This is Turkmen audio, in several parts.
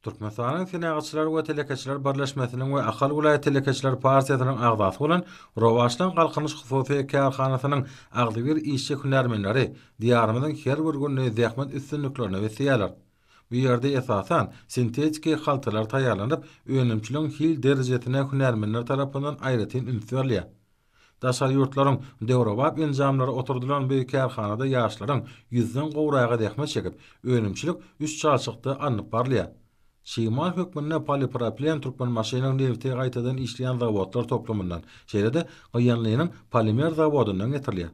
Türkmenistanyň Senagatçylar we telekeçiler birleşmesiniň we Ahal welaýat telekeçiler partiýasynyň agzasy bolan Rowaçlan Galkynyş hususy kärhanasynyň agzybir işçi-hünärmenleri Diýarymyzyň her bir gününi zähmet üstünliklerine besleýärler. Bu ýerde, esasan, sintetiki haltalar taýýarlanyp, önümçiligiň hil derejesine hünärmenler tarapyndan aýratyn üns berilýär. Daşary ýurtlaryň döwrebap enjamlary oturdylan bu kärhanada ýaşlaryň ýüzden gowragy zähmet çekip, önümçilik üç çalşykda alnyp barylýar. Çig mal hökmünde polipropilen Türkmenbaşynyň nebiti gaýtadan işleýän zawodlar toplumyndan, şeýle-de Gyýanlynyň polimer zawodyndan getirilýär.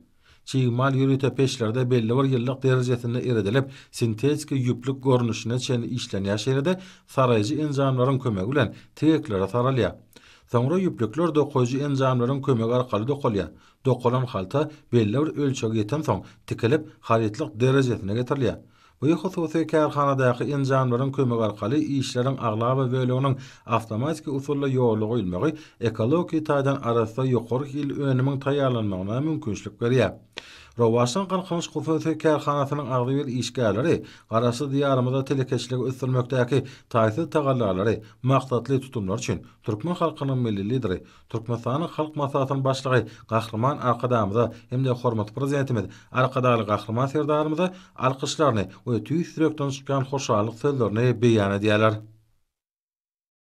Çig mal ýörite peçlerde belli bir ýyllyk derejesinde eredilip, sintetiki ýüplük görnüşine çenli işlenýär, şeýle-de saraýjy enjamlaryň kömegi bilen tegeklere saralýar. Soňra ýüplükler dokaýjy enjamlaryň kömegi arkaly dokalýar. Dokalan halta belli bir ölçege ýetensoň, tikilip, harytlyk derejesine getirilýär. Bu hususy kärhanadaky enjamlaryň kömegi arkaly işleriň aglaba böleginiň awtomatiki usulda ýola goýulmagy ekologiki taýdan arassa ýokary hilli önümiň taýýarlanmagyna mümkinçilik berýär. Rowaçlan Galkynyş hususy kärhanasynyň agzybir işgärleri Garaşsyz Diýarymyzda telekeçiligi ösdürmekdäki taýsyz tagallalary, maksatly tutumlary üçin türkmen halkynyň Milli Lideri, Türkmenistanyň Halk Maslahatynyň Başlygy Gahryman Arkadagymyza hem-de hormatly Prezidentimiz Arkadagly Gahryman Serdarymyza alkyşlaryny we tüýs ýürekden çykýan hoşallyk sözlerini beýan edýärler.